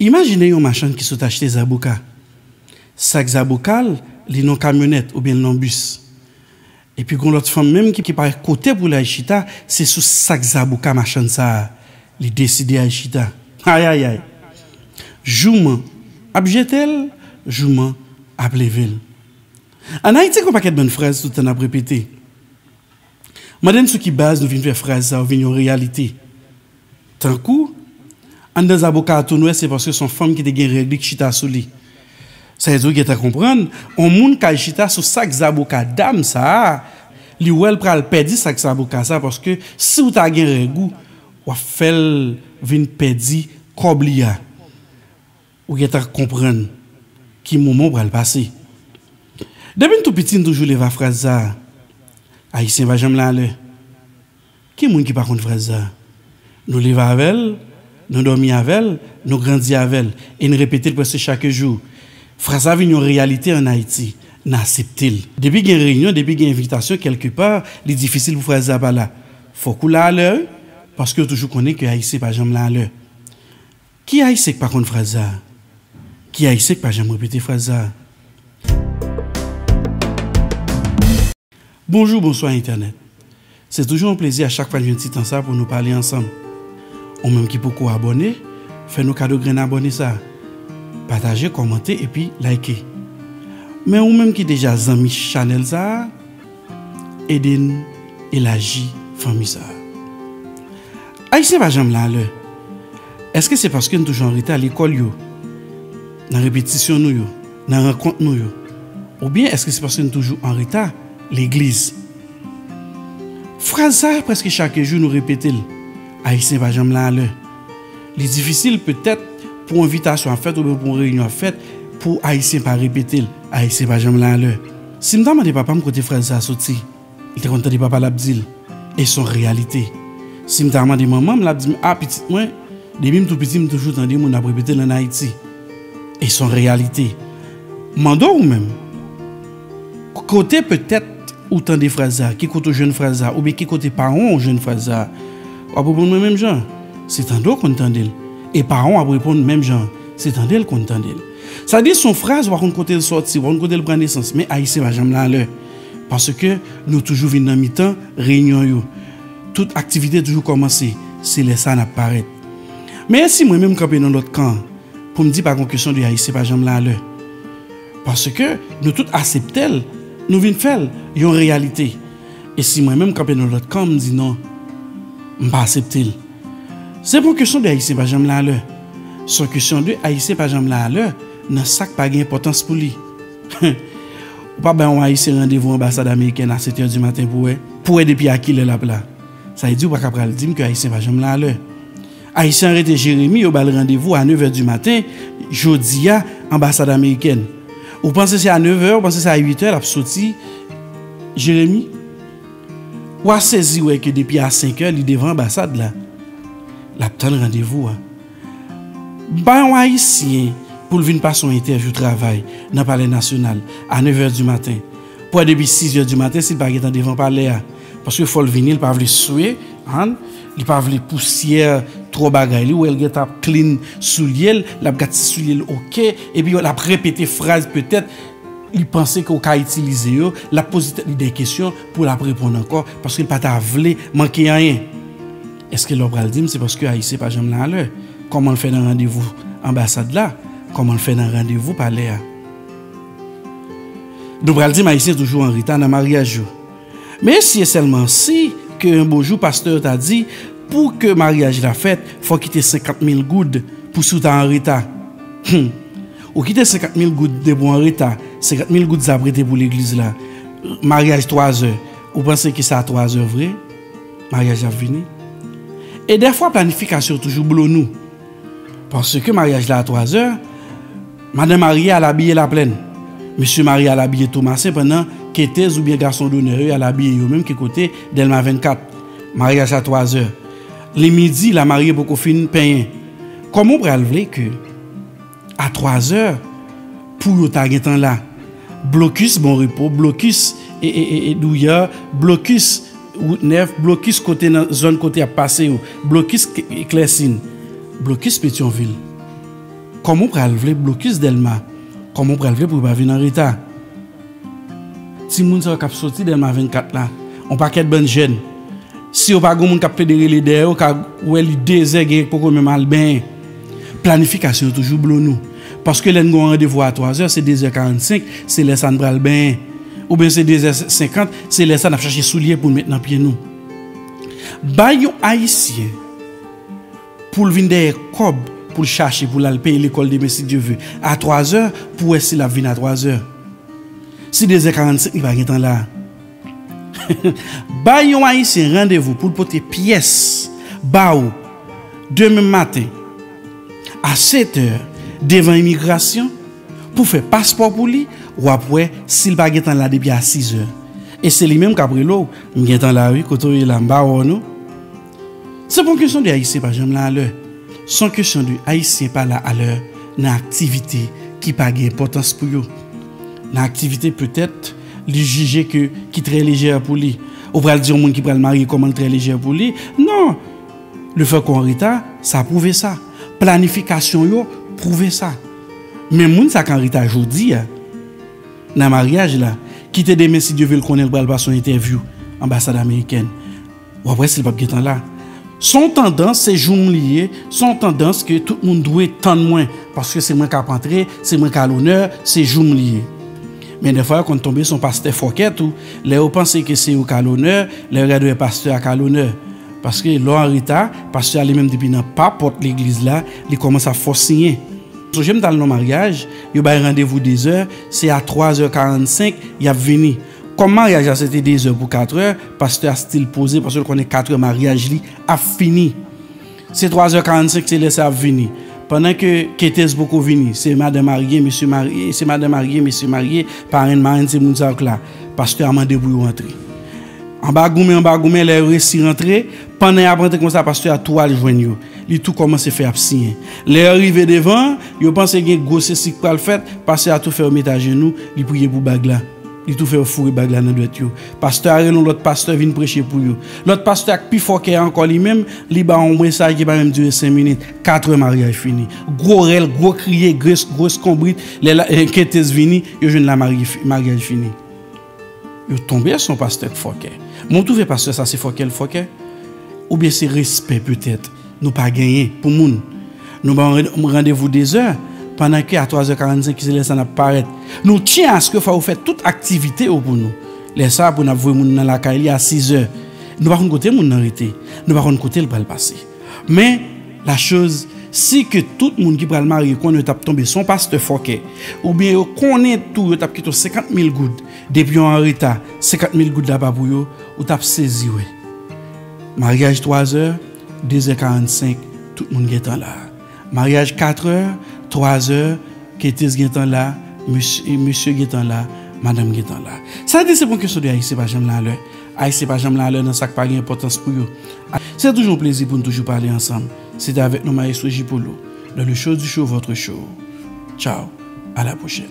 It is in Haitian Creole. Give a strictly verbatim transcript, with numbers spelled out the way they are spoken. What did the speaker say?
Imajine yon machann ki sot achte zaboka. Sak zaboka l, li nan kamyonèt oubyen l nan bis. Epi gon lòt fanm menm ki, ki pa kote pou l al chita, se sou sak zaboka machann sa a, li deside al chita. Ayayay! Jouman ap jete l, jouman ap leve l. Ann Ayiti, gon pakèt bann fraz tout tan n ap repete. Mande n sou ki baz nou vin fè fraz sa yo vin yon reyalite. Tankou, anndan zaboka a tou nwè, se paske se yon fanm ki te gen règ li ki chita sou li. Sa vle di w gentan konprann, yon moun k al chita sou sak zaboka dam sa a, li wè l pral pèdi sak zaboka sa a, paske si w ta gen règ ou, w ap fè l vin pèdi kòb li a. Ou gentan konprann ki moman w pral pase. Depi n tou piti, n toujou leve ak fraz sa a, Ayisyen pa janm la alè. Ki moun ki pa konn fraz sa a? Nou leve avè l, nou dòmi avè l, nou grandi avè l, e n repete l prèske chak jou. Fraz sa a vin yon reyalite ann Ayiti, n aksepte l. Depi gen reyinyon, depi gen envitasyon kèlkepa, li difisil pou fraz sa a pa la. Fòk ou la alè, wi, paske yo toujou konnen ke Ayisyen pa janm la alè. Ki Ayisyen k pa konn fraz sa a? Ki Ayisyen k pa janm repete fraz sa a? Bonjou, bonswa entènèt. Se toujou yon plezi a chak fwa n jwenn ti tan sa pou nou pale ansanm. Ou menm ki poko abòne, fè nou kado grenn abòne sa a. Pataje, kòmante epi like. Men ou menm ki deja zanmi chanèl sa a, ede n elaji fanmi sa a. Ayisyen pa janm la alè. Èske se paske n toujou anreta lekòl yo, nan repetisyon nou yo, nan rankont nou yo? Oubyen èske se paske n toujou anreta legliz? Fraz sa a, prèske chak jou nou repete l, Ayisyen pa janm la alè. Li difisil petèt pou envitasyon ap fèt oubyen pou yon reyinyon ap fèt, pou Ayisyen pa repete l, Ayisyen pa janm la alè. Si m ta mande papa m kote fraz sa a soti, li te konn tande papa l ap di l. E se yon reyalite. Si m ta mande manman m, l ap di m, "A, pitit mwen, depi m tou piti, m toujou tande moun ap repete l ann Ayiti." E se yon reyalite. Mande w ou menm, kote petèt ou tande fraz sa a, ki kote w jwenn fraz sa a, oubyen ki kote paran w jwenn fraz sa a? W ap reponn mwen menm jan. Se tande w konn tande l. E paran w ap reponn menm jan. Se tande l konn tande l. Sa di se yon fraz, w pa konn kote l sòti, w pa konn kote l pran nesans, men Ayisyen pa janm la alè. Paske nou toujou vin nan mitan reyinyon yo. Tout aktivite toujou kòmanse, se lè sa a n ap parèt. Men e si mwen menm kanpe nan lòt kan an, pou m di pa gon kesyon de Ayisyen pa janm la alè? Paske nou tout aksepte l, nou vin fè l yon reyalite. E si mwen menm kanpe nan lòt kan, m di non, m pa aksepte l. Se pa yon kesyon de Ayisyen pa janm la alè. Se yon kesyon de Ayisyen pa janm la alè nan sa k pa gen enpòtans pou li. Ou pa bay yon Ayisyen randevou anbasad amerikèn a sèt è di maten pou wè, pou wè depi a kilè l ap la. Sa vle di ou pa ka pral di m ke Ayisyen pa janm la alè. Ayisyen an rete Jeremi, yo ba l randevou a nèv è di maten, jodi a, anbasad amerikèn. Ou panse se a nèv è, ou panse se a uit è l ap soti Jeremi? W a sezi wè ke depi a senk è, li devan anbasad la. L ap tann randevou a. Ba yon Ayisyen pou l vin pase yon entèvyou travay nan Palè Nasyonal a nèv è di maten. Pou wè depi sis è di maten, si l pa gentan devan palè a. Paske fò l vini, l pa vle swe, an, li pa vle pousyè twò bagay. Li wè l gentan ap clean soulye l, l ap gad si soulye l oke, epi l ap repete fraz petèt li panse ke w ka itilize yo, l ap poze tèt li de kesyon pou l ap reponn ankò, paske l pa ta vle manke anyen. Èske lè w pral di m se paske Ayisyen pa janm la alè? Kòman l fè nan randevou anbasad la? Kòman l fè nan randevou palè a? Nou pral di m Ayisyen toujou an reta nan maryaj yo. Men si e sèlman si ke yon bon jou pastè ta di, pou ke maryaj la fèt, fò w kite senkant mil goud pou si w ta an reta. Hum. Ou kite senkant mil goud depi w an reta, senkant mil goud sa ap rete pou legliz la. Maryaj twa zè, ou panse ke se a twa zè vre maryaj la ap vini? E dèfwa planifikasyon toujou blo nou. Paske maryaj la a twa zè, madanm marye al abiye Laplèn. Mesye marye al abiye Tomasen pandan ketez oubyen gason donè yo al abiye yo menm ki kote Dèlma vennkat. Maryaj a twa zè. Li midi, lamarye poko fin penyen. Kòman w pral vle ke a twa zè pou yo ta gentan la? Blokis Bon Repo, blokis e, e, e, e Douyè, blokis Wout Nèf, blokis kote nan zòn kote y ap pase yo, blokis K-, Klèsin, blokis Petyonvil. Kòman w pral vle blokis Dèlma? Kòman w pral vle pou yo pa vin an reta? Timoun sa yo k ap soti Dèlma vennkat la, yon pakèt bann jèn, si yo pa gen moun k ap pede rele dèyè yo, ka wè li dezè, gen k poko menm al benyen. Planifikasyon yo toujou blo nou. Paske lè n gen yon randevou a twazè, se dezè karannsenk, se lè sa n pral benyen. Oubyen se dezè senkant, se lè sa n ap chache soulye pou n met nan pye nou. Bay yon Ayisyen pou l vin dèyè kòb pou l chache pou l al peye lekòl demen si Dye ve a twazè pou wè si l ap vin a twazè. Si dezè karannsenk li pa gentan la. Bay yon Ayisyen randevou pou l pote pyès ba w demen maten a setè devan imigrasyon pou fè paspò pou li, w ap wè si l pa gentan la depi a sizè. E se li menm k ap rele w, "M gentan la wi, kote w ye la, m pa wè w non." Se pa yon kesyon de Ayisyen pa janm la alè. Se yon kesyon de Ayisyen pa la alè nan aktivite ki pa gen enpòtans pou yo. Nan aktivite petèt li jije ke ki trè lejè pou li. Ou pral di yon moun ki pral marye kòman l trè lejè pou li? Non. Lefètke w an reta, sa pwouve sa. Planifikasyon yo pwouve sa. Men moun sa k an reta jodi a, nan maryaj la, kite demen si Dye ve l konnen l pral pase yon entèvyou anbasad amerikèn. W ap wè si l p ap gentan la. Se yon tandans, se jou m li ye, se yon tandans ke tout moun dwe tann mwen, paske se mwen k ap antre, se mwen k al onè, se jou m li ye. Men dèfwa yo konn tonbe sou yon pastè fòkè tou, lè yo panse ke se yo k al onè, lè yo gade wè pastè a k al onè. Paske lè w an reta, pastè a li menm depi nan pa pòt legliz la, li kòmanse ap fè w siyen. Sonje m t al nan maryaj, yo bay randevou dezè, se a twazè karannsenk y ap vini. Kòm maryaj la se te dezè pou katrè, pastè a still poze paske l konnen katrè maryaj li ap fini. Se twazè karannsenk, se lè sa ap vini. Pandan ke ketez poko vini, se madan marye, mesye marye, se madan marye, mesye marye, parenn, marenn, se moun sa yo k la. Pastè a mande pou yo antre. Anba goumen, anba goumen, lè yo resi rantre, pandan y ap rantre konsa, pastè a tou al jwenn yo. Li tou kòmanse fè y ap siyen. Lè yo rive devan, yo panse gen gwo sesi k pral fèt, pastè a tou fè yo met ajenou, li priye pou bag la. Li tou fè yo foure bag la nan dwèt yo. Pastè a rele yon lòt pastè vin preche pou yo. Lòt pastè a k pi fòkè ankò li menm, li ba yon mesaj ki pa menm dire senk minit. Katrè maryaj fini. Gwo rèl, gwo kriye, gwo eskonbrit. Lè ketez vini, yo jwenn la maryaj fini. Yo tonbe sou yon pastè k fòkè. Men w twouve pastè sa se fòkè l fòkè? Oubyen se respè petèt nou pa genyen pou moun? Nou ba yon randevou dezè, pandan ke a twazè karannsenk se lè sa n ap parèt. Nou tyen aske fò yo fè tout aktivite yo pou nou. Lè sa pou n ap voye moun nan lakay li a sizè. Nou pa konn kote moun nan rete. Nou pa konn kote l pral pase. Men, lachoz, si ke tout moun ki pral marye konnen yo t ap tonbe sou yon pastè fòkè, oubyen yo konnen tou yo t ap kite yon senkant mil goud, depi yo an reta, senkant mil goud la pa pou yo, ou t ap sezi wè. Maryaj twazè, dezè karannsenk, tout moun gentan la. Maryaj katrè, twazè, ketez gentan la, mesye gentan la, madanm gentan la. Sa vle di se pa yon kesyon de Ayisyen pa janm la alè. Ayisyen pa janm la alè nan sa k pa gen enpòtans pou yo. Se toujou yon plezi pou n toujou pale ansanm. Se te avèk nou Maestro J Polo, dans le show du show, votre show. Ciao, à la prochaine.